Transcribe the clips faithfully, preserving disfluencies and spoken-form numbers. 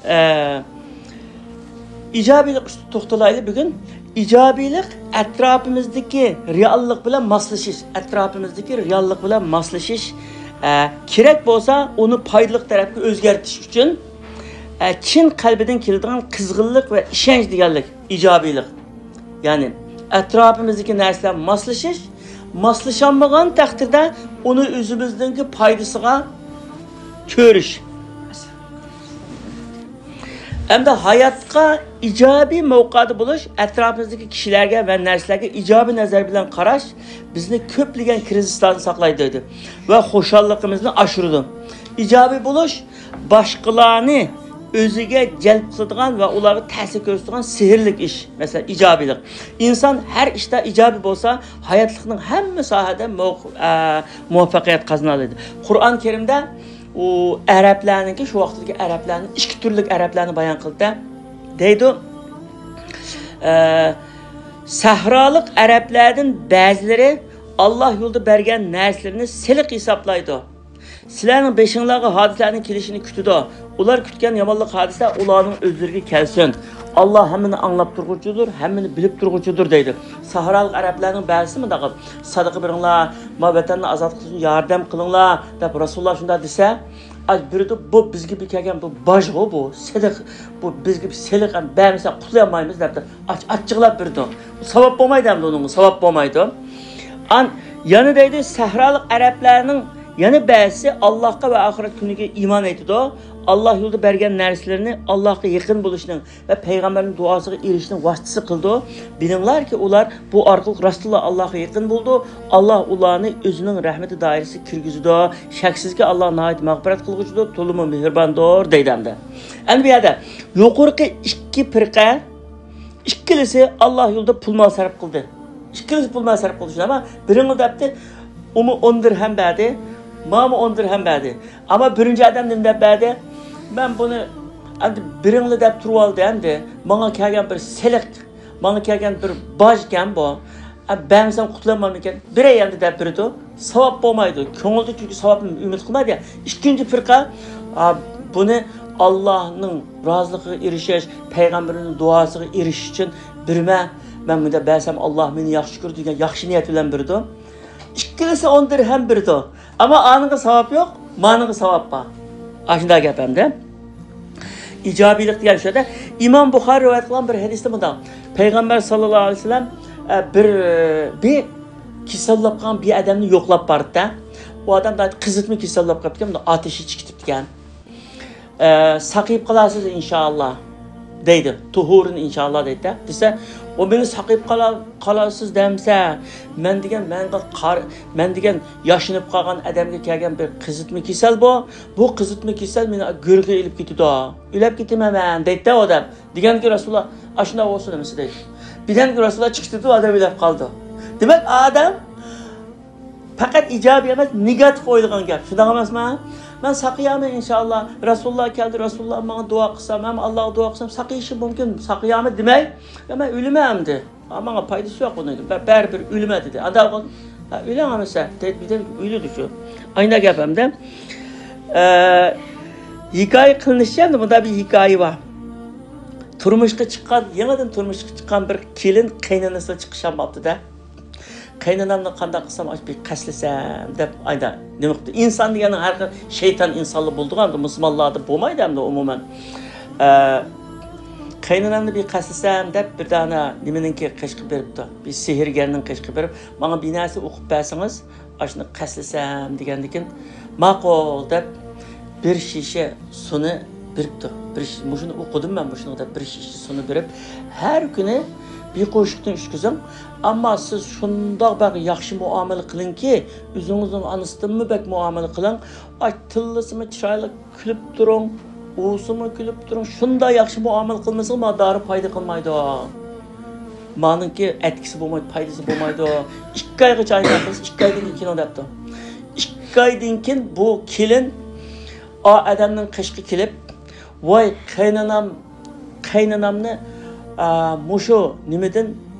ئە، ئىجابىيلىق ئۈستىدە توختىلايلى بۈگۈن. ئىجابىيلىق ئەتراپىمىزدىكى رېئاللىق بىلەن ماسلىشىش، ئەتراپىمىزدىكى رېئاللىق بىلەن ماسلىشىش، ئە، كېرەك بولسا ئۇنى پايدىلىق تەرەپكە ئۆزگەرتىش ئۈچۈن، ئە، چىن قەلبىدىن كېلىدىغان قىزغىنلىق ۋە ئىشەنچ دېگەنلىك ئىجابىيلىق. يەنى ئەتراپىمىزدىكى نەرسىلەر ماسلىشىش، ماسلىشالمىغان تەقدىردە ئۇنى ئۆزىمىزنىڭكى پايدىسىغا چۆرۈش. ئەمدى ھاياتقا ئىجابىي مەۋقەدە بولۇش، ئەتراپىمىزدىكى كىشىلەرگە ۋە نەرسىلەرگە ئىجابىي نەزەر بىلەن قاراش بىزنى كۆپلىگەن كىرىزىستىن ساقلايدۇ دېدى ۋە خۇشاللىقىمىزنى ئاشۇرىدۇ. ئىجابىي بولۇش باشقىلارنى ئۆزىگە جەلپ قىلىدىغان ۋە ئۇلارغا تەسىر كۆرسىتىدىغان سېھىرلىك ئىش. مەسىلەن، ئىجابىيلىق. ئىنسان ھەر ئىشتا ئىجابىي بولسا، ھاياتلىقنىڭ ھەممە ساھەدە مۇ-، ئە، مۇۋەپپەقىيەت قازىنالايدۇ. قۇرئان كەرىمدە ئۇ ئەرەبلەرنىڭكى، شۇ ۋاقىتتىكى ئەرەبلەرنىڭ ئىككى تۈرلۈك ئەرەبلەرنى بايان قىلدى. دەيدۇ، ئە، سەھرالىق ئەرەبلەردىن بەزىلىرى ئاللا يولىدا بەرگەن نەرسىلىرىنى سېلىق ھېسابلايدۇ. سىلەرنىڭ بېشىڭلارغا ھادىسىلەرنىڭ كېلىشىنى كۈتىدۇ. ئۇلار كۈتكەن يامانلىق ھادىسە ئۇلارنىڭ ئۆزلىرىگە كەلسۇن. ئاللا ھەممىنى ئاڭلاپ تۇرغۇچىدۇر، ھەممىنى بىلىپ تۇرغۇچىدۇر دەيدۇ. سەھرالىق ئەرەبلەرنىڭ بەزىسى مۇنداق، سەدىقە بېرىڭلار، ما ۋەتەننى ئازاد قىلىش ئۈچۈن ياردەم قىلىڭلار دەپ رەسۇلۇللا شۇنداق دېسە، ئاي بىرىدە بۇ بىزگە بىر كەلگەن بۇ باجغۇ بۇ، سېلىق، بۇ بىزگە بىر سېلىق ھەم بەرمىسە قۇتۇلالمايمىز دەپ ئاچ-، ئاچچىقلاپ بېرىدۇ. ساۋاب بولمايدۇ ئەمدى ئۇنىڭغا، ساۋاب بولمايدۇ. ئان-، يەنە دەيدۇ، سەھرالىق ئەرەبلەرنىڭ يەنە بەزىسى ئاللاھقا ۋە ئاخىرەت كۈنىگە ئىمان ئېيتىدۇ. ئاللاھ يولىدا بەرگەن نەرسىلىرىنى ئاللاھقا يېقىن بولۇشنىڭ ۋە پەيغەمبەرنىڭ دۇئاسىغا ئېرىشىشنىڭ ۋاسىتىسى قىلىدۇ. بىلىڭلاركى، ئۇلار بۇ ئارقىلىق راستتىنلا ئاللاھقا يېقىن بولىدۇ. ئاللاھ ئۇلارنى ئۆزىنىڭ رەھمىتى دائىرىسىگە كىرگۈزىدۇ. شەكسىزكى، ئاللاھ ناھايىتى مەغپىرەت قىلغۇچىدۇر، تولىمۇ مېھرىباندۇر دەيدۇ ئەمدى. ئەمدى بۇ يەردە يۇقىرىقى ئىككى پىرقە، ئىككىلىسى ئاللاھ يولىدا پۇل مال سەرپ قىلدى. ئىككىلىسى پۇل مال سەرپ قىلدى شۇنداقمۇ؟ بىرىڭى دەپتى، ئۇمۇ ئون دىرھەم بەردى، ماڭىمۇ ئون دىرھەم بەردى. ئەمما بىرىنچى ئادەم نېمە دەپ بەردى؟ مەن بۇنى ئەمدى بىرىڭلى دەپ تۇرۇۋالدى ئەمدى. ماڭا كەلگەن بىر سېلىق، ماڭا كەلگەن بىر باج ئىكەن بۇ. ئە، بەرمىسەم قۇتۇلالمامدىكەن؟ بېرەي ئەمدى دەپ بېرىدۇ. ساۋاب بولمايدۇ. كۆڭۈلدە چۈنكى ساۋابنى ئۈمىد قىلمايدۇ. ئىككىنچى پىرقە، ئا، بۇنى ئاللاھنىڭ رازىلىقىغا ئېرىشىش، پەيغەمبىرىنىڭ دۇئاسىغا ئېرىشىش ئۈچۈن بېرىمەن. مەن بۇنداق بەرسەم ئاللاھ مېنى ياخشى كۆرىدۇ دېگەن ياخشى نىيەت بىلەن بېرىدۇ. ئىككىلىسى ئون دىرھەم بېرىدۇ. ئەمما ئانىڭغا ساۋاب يوق، مانىڭغا ساۋاب بار. ئاشۇنداق گەپ ئەمدى. ئىجابىيلىق دېگەن شۇ يەردە ئىمام بۇخارى رىۋايەت قىلغان بىر ھەدىستە مۇنداق. پەيغەمبەر ساللاللاھۇ ئەلەيھى ۋەسەللەم، ئە، بىر، بىر كېسەللەپ قالغان بىر ئادەمنى يوقلاپ باردى-دە. ئۇ ئادەم قىزىتما كېسەللەپ قاپتىكەن، بۇنى ئاتىشى چىقىپ كېتىپتىكەن. ئە، ساقىيىپ قالارسىز ئىنشائاللا دەيدۇ. تۇھۇرۇن ئىنشائاللا دەيدۇ-دە. دېسە، ئۇ مېنى ساقىيىپ قالا-، قالارسىز دەمسە، مەن دېگەن، مەنغا قار-، مەن دېگەن ياشىنىپ قالغان ئادەمگە كەلگەن بىر قىزىتما كېسەل بۇ. بۇ قىزىتما كېسەل مېنى گۆرگە ئېلىپ كېتىدۇ. ئۆلۈپ كېتىمەن مەن دەيدۇ-دە ئۇ ئادەم. دېگەنكى رەسۇلۇللا، ئاشۇنداق بولسۇن ئەمىسە دەيدۇ. دېگەنكى رەسۇلۇللا چىقىشتىدۇ، ئادەم ئۆلۈپ قالىدۇ. دېمەك، ئادەم پەقەت ئىجابىي ئەمەس، نېگاتىپ ئويلىغان گەپ. شۇنداق ئەمەسمۇ؟ مەن ساقىيامەن ئىنشائاللا. رەسۇلۇللا كەلدى، رەسۇلۇللا ماڭا دۇئا قىلسا، مەن ئاللاغا دۇئا قىلسام ساقىيىشىم مۇمكىن. ساقىيامەن دېمەي، يا مەن ئۆلىمەن ئەمدى. ھا، ماڭا پايدىسى يوق ئۇنىڭ. بە-، بەرىبىر ئۆلىمەن دېدى. ئانداق بولغان، ھا، ئۆلەڭ ئەمىسە دەيدۇ، بىردەم ئۆلىدۇ شۇ. ئاينا گەپ ئەمدى. ئە، ھېكايە قىلىنىشىچە، ئەمدى بۇندا بىر ھېكايە بار. تۇرمۇشقا چىققان، يېڭىدىن تۇرمۇشقا چىققان بىر كېلىن قېينانىسىغا چىقىشالماپتۇ-دە. قېينانامنى قانداق قىلسام، ئاشۇ بىر قەستلىسەم دەپ، ئايدا نېمە قىپتۇ؟ ئىنسان دېگەننىڭ ھەر خىل شەيتان ئىنسانلار بولىدىغان، مۇسۇلمانلاردا بولمايدۇ ئەمدى ئومۇمەن. ئە، قېينانامنى بىر قەستلىسەم دەپ، بىر دانە نېمىنىڭكى قېشىغا بېرىپتۇ. بىر سېھىرگەرنىڭ قېشىغا بېرىپ، ماڭا بىر نەرسە ئوقۇپ بەرسىڭىز، ئاشۇنى قەستلىسەم دېگەندىكىن، ماقۇل دەپ، بىر شىشە سۇنى بېرىپتۇ. بىر شىشە، مۇشۇنى ئوقۇدۇم مەن، مۇشۇنىڭغا دەپ بىر شىشە سۇنى بېرىپ، ھەر كۈنى بىر قوشۇقتىن ئىچكۈزۈڭ. ئەمما سىز شۇنداق بەك ياخشى مۇئامىلە قىلىڭكى، ئۆزىڭىزنىڭ ئانىسىدىنمۇ بەك مۇئامىلە قىلىڭ. ئاي، تىللىسىمۇ چىرايلىق كۈلۈپ تۇرۇڭ، ئۇۋىسىمۇ كۈلۈپ تۇرۇڭ. شۇنداق ياخشى مۇئامىلە قىلمىسىڭىز، ما دارى پايدا قىلمايدۇ. مانىڭكى ئەتكىسى بولمايدۇ، پايدىسى بولمايدۇ. ئىككى ئايغىچە ئايناق قىلسا، ئىككى ئايدىن كېيىن كېلىڭ دەپتۇ. ئىككى ئايدىن كېيىن بۇ كېلىن ئا ئادەمنىڭ قېشىغا كېلىپ، ۋاي قېينانام، قېينانامنى، ئا، مۇشۇ نېمىدىن،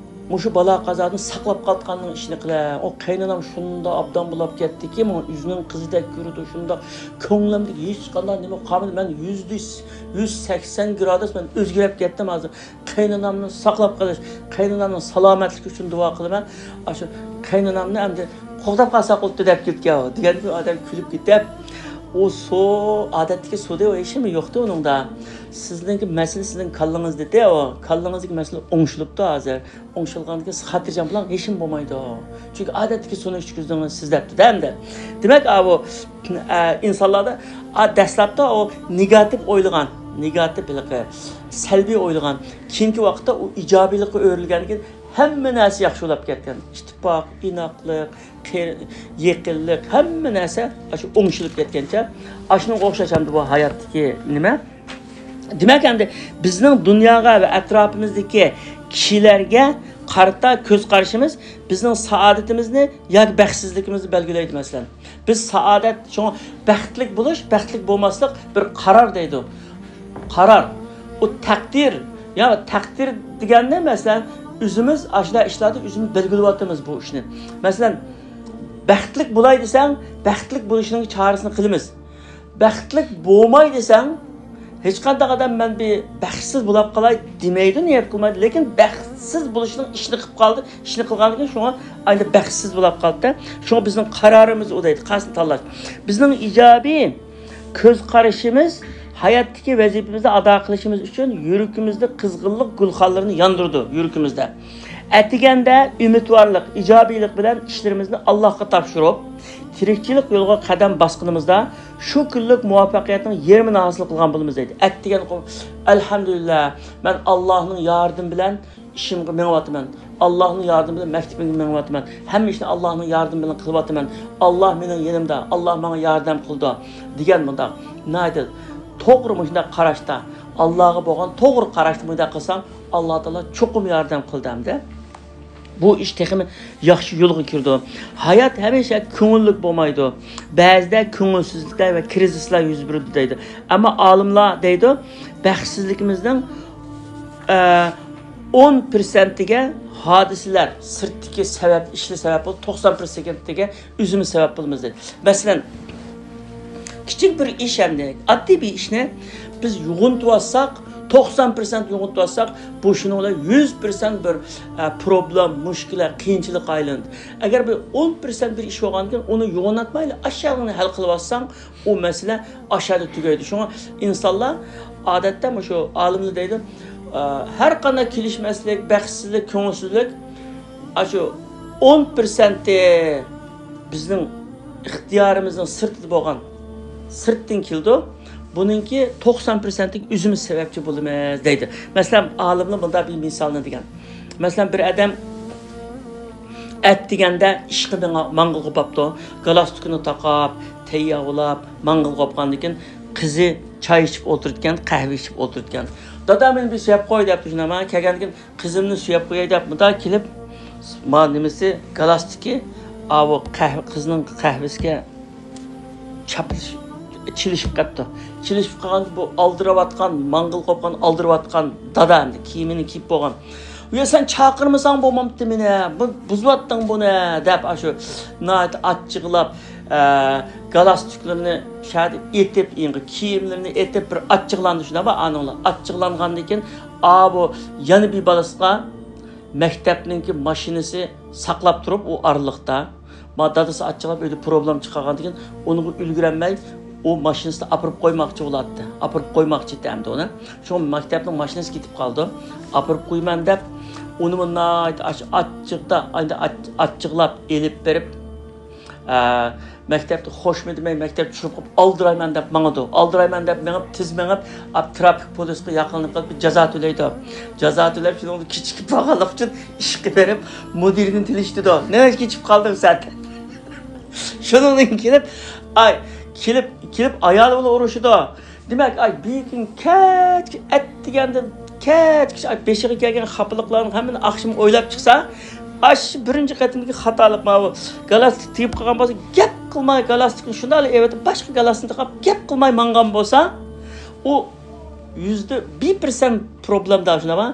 مۇشۇ بالا قازادىن ساقلاپ قالغاننىڭ ئىشىنى قىلە. ئۇ قېينانام شۇنداق ئابدان بولاپ كەتتىكى، ماڭا ئۆزىنىڭ قىزىدەك كۆرىدۇ، شۇنداق كۆڭلۈمدىكى ھېچقانداق نېمە قالمىدى. مەن يۈزدە يۈز سەكسەن گرادۇس مەن ئۆزگىرىپ كەتتىم ھازىر. قېينانامنى ساقلاپ قېلىش، قېينانامنىڭ سالامەتلىكى ئۈچۈن دۇئا قىلىمەن. ئاشۇ قېينانامنى ئەمدى قوغداپ قالساق بولۇپتۇ دەپ كەتكەن ئۇ. دېگەندىكىن ئادەم كۈلۈپ كېتىپ، ئۇ سو، ئادەتتىكى سودى ئۇ ھېچنېمە يوقتى ئۇنىڭدا. سىزنىڭكى مەسىلە سىزنىڭ كاللىڭىزدا ئۇ. كاللىڭىزدىكى مەسىلە ئوڭشىلىپتۇ ھازىر. ئوڭشالغاندىن كېيىن خاتىرجەم بولۇڭ، ھېچنېمە بولمايدۇ. چۈنكى ئادەتتىكى سۇنى ئىچكۈزدىڭىز سىز دەپتۇ-دە ئەمدى. دېمەك، ئاۋۇ، ئە، ئىنسانلاردا، ئا، دەسلەپتە ئۇ نېگاتىپ ئويلىغان، نېگاتىپ ھېلىقى سەلبىي ئويلىغان، كېيىنكى ۋاقىتتا ئۇ ئىجابىيلىققا ئۆرۈلگەندىن كېيىن ھەممە نەرسە ياخشى بولۇپ كەتكەن. ئىتتىپاق، ئىناقلىق، قېر-، يېقىنلىق، ھەممە نەرسە ئاشۇ ئوڭشىلىپ كەتكەنچە. ئاشۇنىڭغا ئوخشاش ئەمدى بۇ ھاياتتىكى نېمە؟ دېمەك، ئەمدى بىزنىڭ دۇنياغا ۋە ئەتراپىمىزدىكى كىشىلەرگە قارىتا كۆز قارىشىمىز بىزنىڭ سائادىتىمىزنى ياكى بەختسىزلىكىمىزنى بەلگىلەيدۇ، مەسىلەن. بىز سائادەت، شۇڭا بەختلىك بولۇش، بەختلىك بولماسلىق بىر قارار دەيدۇ. قارار. ئۇ تەقدىر. يا تەقدىر دېگەننى، مەسىلەن، ئۆزىمىز ئاشۇنداق ئىشلاردا ئۆزىمىز بەلگىلەۋاتىمىز بۇ ئىشنى. مەسىلەن، بەختلىك بولاي دېسەڭ، بەختلىك بولۇشنىڭ چارىسىنى قىلىمىز. بەختلىك بولماي دېسەڭ، ھېچقانداق ئادەم مەن بىر بەختسىز بولاپ قالاي دېمەيدۇ، نىيەت قىلمايدۇ. لېكىن بەختسىز بولۇشنىڭ ئىشىنى قىلىپ قالدى، ئىشىنى قىلغاندىن كېيىن شۇڭا ئاينى بەختسىز بولاپ قالدى. شۇڭا بىزنىڭ قارارىمىز ئۇ دەيدۇ، قايسىنى تاللاش. بىزنىڭ ئىجابىي كۆز قارىشىمىز ھاياتتىكى ۋەزىپىمىزنى ئادا قىلىشىمىز ئۈچۈن يۈرىكىمىزدە قىزغىنلىق گۈلخانلىرىنى ياندۇرىدۇ، يۈرىكىمىزدە. ئەتىگەندە ئۈمىدۋارلىق، ئىجابىيلىق بىلەن ئىشلىرىمىزنى ئاللاھقا تاپشۇرۇپ، تىرىكچىلىك يولىغا قەدەم باسقىنىمىزدا، شۇ كۈنلۈك مۇۋەپپەقىيەتنىڭ يېرىمىنى ھاسىل قىلغان بولىمىز دەيدۇ. ئەتىگەن، ئەلھەمدۇلىللا، مەن ئاللاھنىڭ ياردىمى بىلەن ئىشىمغا مېڭىۋاتىمەن. ئاللاھنىڭ ياردىمى بىلەن مەكتىپىمگە مېڭىۋاتىمەن. ھەممە ئىشنى ئاللاھنىڭ ياردىمى بىلەن قىلىۋاتىمەن. ئاللاھ مېنىڭ يېنىمدا، ئاللاھ ماڭا ياردەم قىلىدۇ، دېگەن مۇنداق ناھايىتى توغرا مۇشۇنداق قاراشتا، ئاللاھقا بولغان توغرا قاراشتا مۇنداق قىلسام، ئاللاھ تائالا چوقۇم ياردەم قىلىدۇ ئەمدى. بۇ ئىش تېخىمۇ ياخشى يولغا كىرىدۇ. ھايات ھەمىشە كۆڭۈللۈك بولمايدۇ. بەزىدە كۆڭۈلسىزلىكلەر ۋە كىرىزىسلار يۈز بېرىدۇ دەيدۇ. ئەمما ئالىملار دەيدۇ، بەختسىزلىكىمىزنىڭ، ئە، ئون پىرسەنتىگە ھادىسىلەر، سىرتتىكى سەۋەب، ئىشلار سەۋەب بولۇپ، توقسان پىرسەنتىگە ئۆزىمىز سەۋەب بولىمىز دەيدۇ. مەسىلەن، كىچىك بىر ئىش ئەمدى، ئاددىي بىر ئىشنى بىز يوغىنىتىۋالساق، توقسان پىرسەنت يوغىنىتىۋالساق، بۇ شۇنىڭ بىلەن يۈز پىرسەنت بىر، ئە، پروبلېم، مۇشكىلە، قىيىنچىلىققا ئايلىنىدۇ. ئەگەر بىر ئون پىرسەنت بىر ئىش بولغاندىكىن، ئۇنى يوغىناتمايلى، ئاشۇ يەرنى ھەل قىلىۋالساڭ، ئۇ مەسىلە ئاشۇ يەردە تۈگەيدۇ. شۇڭا ئىنسانلار ئادەتتە مۇشۇ ئالىملار دەيدۇ، ئە، ھەر قانداق كېلىشمەسلىك، بەختسىزلىك، كۆڭۈلسىزلىك، ئاشۇ ئون پىرسەنتى بىزنىڭ ئىختىيارىمىزنىڭ سىرتىدا بولغان، سىرتتىن كېلىدۇ. بۇنىڭكى توقسان پىرسەنتىگە ئۆزىمىز سەۋەبچى بولىمىز دەيدۇ. مەسىلەن، ئالىملار مۇنداق بىر مىسالنى دېگەن. مەسىلەن، بىر ئادەم ئەتىگەندە ئىشقا ماڭا-، ماڭغىلى بوپتۇ. گالاستۇكىنى تاقاپ، تەييار بولاپ، ماڭغىلى بوپقاندىن كېيىن قىزى چاي ئىچىپ ئولتۇرىدىكەن، قەھۋە ئىچىپ ئولتۇرىدىكەن. دادا، مېنى بىر سۆيەپ قوي دەپتۇ شۇنداق. ماڭا كەلگەندىن كېيىن قىزىمنى سۆيەپ قوياي دەپ مۇنداق كېلىپ، ما نېمىسى، گالاستۇكى، ئاۋۇ قەھۋە، قىزنىڭ قەھۋىسىگە چاپلىشىپ، چىلىشىپ قاپتۇ. چىلىشىپ قالغاندا بۇ ئالدىراۋاتقان، ماڭغىلى قوپقان، ئالدىراۋاتقان دادا ئەمدى كىيىمىنى كىيىپ بولغان. يا سەن چاقىرمىساڭ بولمامتى مېنى، بۇ، بۇزۇۋەتتىڭ بۇنى دەپ ئاشۇ ناھايىتى ئاچچىقلاپ، ئە، گالاستۇكلىرىنى شەدە ئېتىپ، ئېڭى كىيىملىرىنى ئېتىپ بىر ئاچچىقلاندى شۇنداقمۇ ئانىڭلار. ئاچچىقلانغاندىن كېيىن، ئا، بۇ يەنە بىر بالىسىغا مەكتەپنىڭكى ماشىنىسى ساقلاپ تۇرۇپ، ئۇ ئارىلىقتا، ما دادىسى ئاچچىقلاپ ئۆيدە پروبلېم چىقارغاندىن كېيىن، ئۇنىڭغا ئۈلگۈرەلمەي، ئۇ ماشىنىسىنى ئاپىرىپ قويماقچى بولاتتى. ئاپىرىپ قويماقچى ئىدى ئەمدى ئۇنى. شۇڭا مەكتەپنىڭ ماشىنىسى كېتىپ قالىدۇ. ئاپىرىپ قويىمەن دەپ، ئۇنىمۇ ناھايىتى ئاچ-، ئاچچىقتا، ئەمدى ئاچ-، ئاچچىقلاپ ئېلىپ بېرىپ، ئە، مەكتەپتە خوشمۇ دېمەي، مەكتەپتە چۈشۈرۈپ قويۇپ، ئالدىرايمەن دەپ ماڭىدۇ. ئالدىرايمەن دەپ مېڭىپ، تېز مېڭىپ، ئاپ، تراپىك پولىسقا ياقىنلىق قىلىپ، جازا تۆلەيدۇ. جازا تۆلەپ، شۇنىڭدا كېچىكىپ قالغانلىقى ئۈچۈن ئىشقا بېرىپ، مۇدىرنى تىلىشتىدۇ. «نېمە كېچىكىپ قالدىڭ سەن؟» شۇنىڭدىن كېلىپ، ئاي، كېلىپ، كېلىپ ئايالى بىلەن ئۇرۇشىدۇ. دېمەك، ئاي، بىر كۈن كەچ، ئەتىگەندىن كەچ، ئاي، بېشىغا كەلگەن خاپىلىقلارنىڭ ھەممىنى ئاخشىمى ئويلاپ چىقسا، ئاشۇ بىرىنچى قېتىمدىكى خاتالىق ماۋۇ. گالاستۇك تېگىپ قالغان بولسا، گەپ قىلماي، گالاستۇكنى شۇنداقلا ئېۋىتىپ، باشقا گالاستۇكنى تاقاپ، گەپ قىلماي ماڭغان بولسا، ئۇ يۈزدە بىر پىرسەنت پروبلېمدا شۇنداقمۇ؟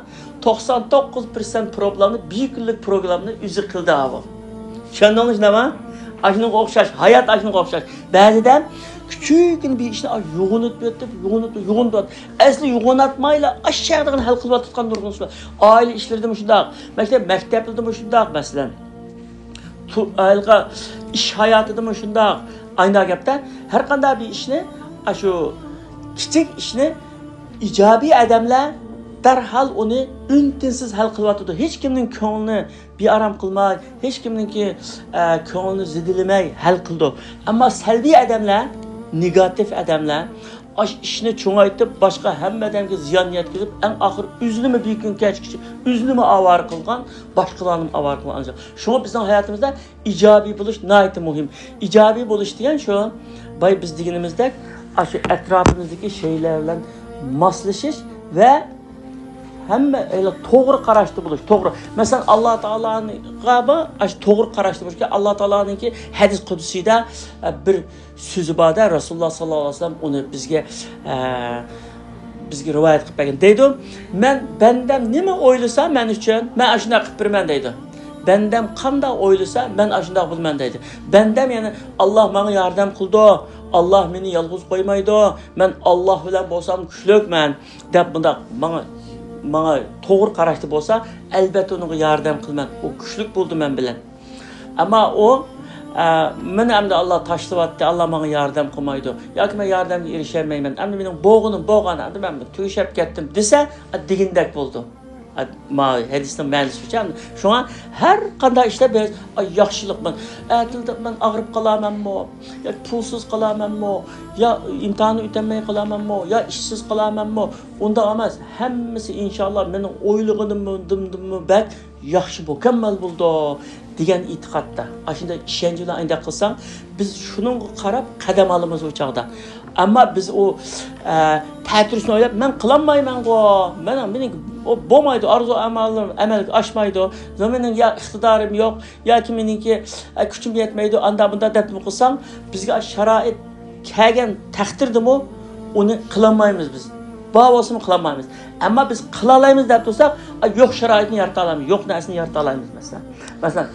توقسان توققۇز پىرسەنت پروبلېمنى، بىر كۈنلۈك پروگراممىنى ئۆزى قىلدى ئاۋۇ. چۈشەندىڭىز شۇنداقمۇ؟ ئاشۇنىڭغا ئوخشاش، ھايات ئاشۇنىڭغا ئوخشاش. بەزىدە كىچىككىنە بىر ئىشنى يوغىنىتىپ يېتىپ، يوغىنىتىپ، يوغىنىتىپ، ئەسلى يوغىناتمايلا ئاشۇ يەردىغىلا ھەل قىلىۋاتىدىغان نۇرغۇن ئىشلار. ئائىلە ئىشلىرىدىمۇ شۇنداق، مەكتەپ، مەكتەپلىرىدىمۇ شۇنداق، مەسىلەن. تو-، ھېلىقى ئىش ھاياتىدىمۇ شۇنداق. ئاينا گەپتە، ھەر قانداق بىر ئىشنى، ئاشۇ كىچىك ئىشنى ئىجابىي ئادەملەر دەرھال ئۇنى ئۈن-تىنسىز ھەل قىلىۋاتىدۇ. ھېچ كىمنىڭ كۆڭلىنى بىئارام قىلماي، ھېچ كىمنىڭكى، ئە، كۆڭلىنى زېدىلىمەي ھەل قىلىدۇ. ئەمما سەلبىي ئادەملەر، نېگاتىپ ئادەملەر، ئاشۇ ئىشنى چوڭايتىپ، باشقا ھەممە ئادەمگە زىيان يەتكۈزۈپ، ئەڭ ئاخىرى ئۆزىنىمۇ بىر كۈن كەچكىچە ئۆزىنىمۇ ئاۋارە قىلغان، باشقىلارنىمۇ ئاۋارە قىلغان. شۇڭا بىزنىڭ ھاياتىمىزدا ئىجابىي بولۇش ناھايىتى مۇھىم. ئىجابىي بولۇش دېگەن شۇ، بايا بىز دېگىنىمىزدەك، ئاشۇ ئەتراپىمىزدىكى شەيلەر بىلەن ماسلىشىش ۋە ھەممە، ئە، توغرا قاراشتا بولۇش، توغرا. مەسىلەن، ئاللا تائالاغا بار، ئاشۇ توغرا قاراشتا بولۇش. ئاللا تائالانىڭكى ھەدىس قۇدسىيدا، ئە، بىر سۆزى باردا، رەسۇلۇللا ساللاللاھۇ ئەلەيھى ۋەسەللەم ئۇنى بىزگە، ئە، بىزگە رىۋايەت قىلىپ بەرگەن. دەيدۇ، مەن بەندەم نېمە ئويلىسا مەن ئۈچۈن، مەن ئاشۇنداق قىلىپ بېرىمەن دەيدۇ. بەندەم قانداق ئويلىسا مەن ئاشۇنداق بولىمەن دەيدۇ. بەندەم يەنە، ئاللا ماڭا ياردەم قىلىدۇ، ئاللا مېنى يالغۇز قويمايدۇ، مەن ئاللا بىلەن بولسام كۈچلۈكمەن دەپ مۇنداق ماڭا، ماڭا توغرا قاراشتا بولسا، ئەلبەتتە ئۇنىڭغا ياردەم قىلىمەن. ئۇ كۈچلۈك بولىدۇ مەن بىلەن. ئەمما ئۇ، ئە، مېنى ئەمدى ئاللا تاشلىۋەتتى، ئاللا ماڭا ياردەم قىلمايدۇ ياكى مەن ياردەمگە ئېرىشەلمەيمەن، ئەمدى مېنىڭ بولغىنىم بولغان، ئەمدى مەن تۈگىشىپ كەتتىم دېسە، ئە، دېگىنىدەك بولىدۇ. ئە، ما ھەدىسنىڭ مەنىسى شۇ. شۇڭا ھەر قانداق ئىشتا بىز، ئاي، ياخشىلىق مەن، ئەتىلدە مەن ئاغرىپ قالامەنمۇ، يا پۇلسىز قالامەنمۇ، يا ئىمتىھاننى ئۆتەلمەي قالامەنمۇ، يا ئىشسىز قالامەنمۇ، ئۇنداق ئەمەس. ھەممىسى ئىنشاللا مېنىڭ ئويلىغىنىمدىنمۇ بەك ياخشى، مۇكەممەل بولىدۇ دېگەن ئېتىقادتا، ئاشۇنداق ئىشەنچ بىلەن ئانداق قىلساڭ، بىز شۇنىڭغا قاراپ قەدەم ئالىمىز ئۇ چاغدا. ئەمما بىز ئۇ، ئە، تەتۈرىسىنى ئويلاپ، مەن قىلالمايمەنغۇ، مېنىڭ، مېنىڭ ئۇ بولمايدۇ، ئارزۇ ئاماللىرىم ئەمەلگە ئاشمايدۇ، يا مېنىڭ يا ئىقتىدارىم يوق، ياكى مېنىڭكى، ئە، كۈچۈم يەتمەيدۇ، ئاندا بۇندا دەپمۇ قىلساڭ، بىزگە شارائىت كەلگەن تەقدىردىمۇ ئۇنى قىلالمايمىز بىز. بار بولسىمۇ قىلالمايمىز. ئەمما بىز قىلالايمىز دەپ تۇرساق، ئا، يوق شارائىتنى يارىتالايمىز، يوق نەرسىنى يارىتالايمىز، مەسىلەن. مەسىلەن،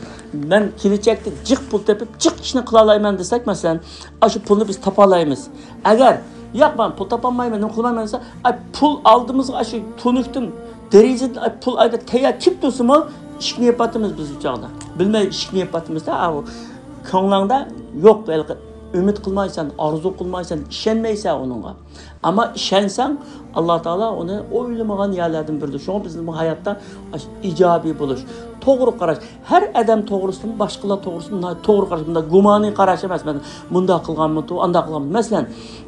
مەن كېلىچەكتە جىق پۇل تېپىپ، جىق ئىشنى قىلالايمەن دېسەك، مەسىلەن، ئاشۇ پۇلنى بىز تاپالايمىز. ئەگەر، ياق، مەن پۇل تاپالمايمەن، نېمە قىلىمەن دېسە، ئاي، پۇل ئالدىمىزغا ئاشۇ تونۇكتىن، دېرىزىدىن، ئاي، پۇل ئايدا تەييار كېلىپ تۇرسىمۇ، ئىشىكنى يېپىۋاتىمىز بىز ئۇ چاغدا. بىلمەي ئىشىكنى يېپىۋاتىمىز-دە، ئاۋۇ. كۆڭلۈڭدە يوق، ھېلىقى ئۈمىد قىلمايسەن، ئارزۇ قىلمايسەن، ئىشەنمەيسەن ئۇنىڭغا. ئەمما ئىشەنسەڭ، ئاللا تائالا ئۇنى ئويلىمىغان يەرلەردىن بېرىدۇ. شۇڭا بىزنىڭ بۇ ھاياتتا ئاشۇ ئىجابىي بولۇش، توغرا قاراش. ھەر ئادەم توغرىسىدىمۇ، باشقىلار توغرىسىدىمۇ ناھايىتى توغرا قاراش. بۇنداق گۇمانىي قاراش ئەمەس. مەن مۇنداق قىلغانمىدۇ، ئانداق قىلغانمىدۇ. مەسىلەن،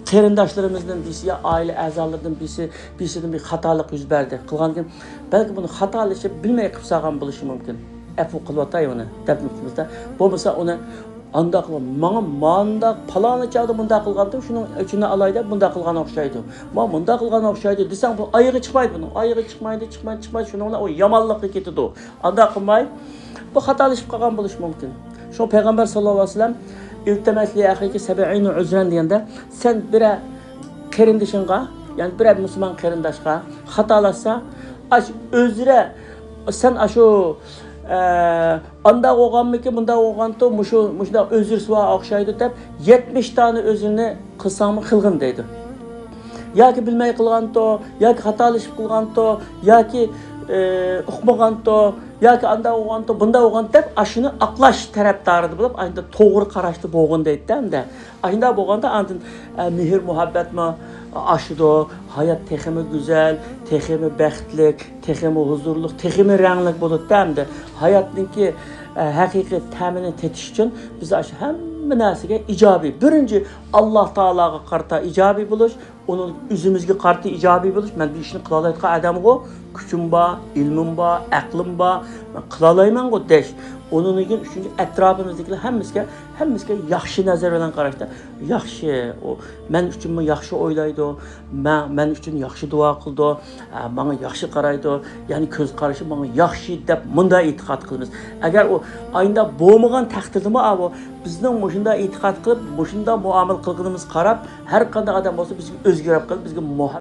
قېرىنداشلىرىمىزدىن بىرسى يا ئائىلە ئەزالىرىدىن بىرسى، بىرسىدىن بىر خاتالىق يۈز بەردى. قىلغاندىن كېيىن بەلكى بۇنى خاتالىشىپ، بىلمەي قىلىپ سالغان بولۇشى مۇمكىن. ئەپۇ قىلىۋاتاي ئۇنى، دەپ نۇقتىمىزدا. بولمىسا ئۇنى ئانداق قىلغان، ماڭا مانداق پالانى چاغدا مۇنداق قىلغانتىم، شۇنىڭ ئۈچۈن ئالاي دەپ مۇنداق قىلغان ئوخشايدۇ. ما مۇنداق قىلغان ئوخشايدۇ دېسەڭ، بۇ ئايىغى چىقمايدۇ بۇنىڭ. ئايىغى چىقمايدۇ، چىقمايدۇ، چىقمايدۇ. شۇنىڭ بىلەن ئۇ يامانلىققا كېتىدۇ. ئانداق قىلماي، بۇ خاتالىشىپ قالغان بولۇشى مۇمكىن. شۇڭا پەيغەمبەر ساللاللاھۇ ئەلەيھى ۋەسەللەم، «ئىلتەمەس لىئەخىكە سەبئىنە ئۇزرەن» دېگەندە، سەن بىرەر قېرىندىشىڭغا، يەنى بىرەر مۇسۇلمان قېرىنداشقا خاتالاشسا، ئاش ئۆزرە، سەن ئاشۇ، ئە، ئانداق بولغانمىكىن، مۇنداق بولغانتۇ، مۇشۇ، مۇشۇنداق ئۆزرىسى بار ئوخشايدۇ دەپ، يەتمىش دانە ئۆزرىنى قىلساڭمۇ قىلغىن دەيدۇ. ياكى بىلمەي قىلغانتۇ، ياكى خاتالىشىپ قىلغانتۇ، ياكى، ئە، ئۇقمىغانتۇ، ياكى ئانداق بولغانتۇ، بۇنداق بولغانتۇ دەپ، ئاشۇنى ئاقلاش تەرەپدارىدا بولۇپ، ئايدا توغرا قاراشتا بولغىن دەيدۇ ئەمدى. ئاشۇنداق بولغاندا ئاندىن، ئە، مېھىر-مۇھەببەتمۇ ئاشىدۇ، ھايات تېخىمۇ گۈزەل، تېخىمۇ بەختلىك، تېخىمۇ ھۇزۇرلۇق، تېخىمۇ رەڭلىك بولىدۇ ئەمدى. ھاياتنىڭكى، ئە، ھەقىقىي تەمىنى تېتىش ئۈچۈن بىز ئاشۇ ھەممە نەرسىگە ئىجابىي، بىرىنچى ئاللا تائالاغا قارىتا ئىجابىي بولۇش، ئۇنىڭ ئۆزىمىزگە قارىتا ئىجابىي بولۇش. مەن بۇ ئىشنى قىلالايدىغان ئادەمغۇ، كۈچۈم بار، ئىلمىم بار، ئەقلىم بار، مەن قىلالايمەنغۇ دەش. ئۇنىڭدىن كېيىن ئۈچىنچى، ئەتراپىمىزدىكىلەر ھەممىسىگە، ھەممىسىگە ياخشى نەزەر بىلەن قاراشتا، ياخشى، ئۇ مەن ئۈچۈنمۇ ياخشى ئويلايدۇ، مەن، مەن ئۈچۈن ياخشى دۇئا قىلىدۇ، ئە، ماڭا ياخشى قارايدۇ، يەنى كۆز قارىشى ماڭا ياخشى دەپ مۇنداق ئېتىقاد قىلىمىز. ئەگەر ئۇ ئاينىدا بولمىغان تەقدىردىمۇ، ئاۋۇ بىزنىڭ مۇشۇنداق ئېتىقاد قىلىپ، مۇشۇنداق مۇئامىلە قىلغىنىمىزغا قاراپ، ھەر قانداق ئادەم بولسا بىزگە ئۆزگىرىپ قېلىپ، بىزگە مۇھەببەت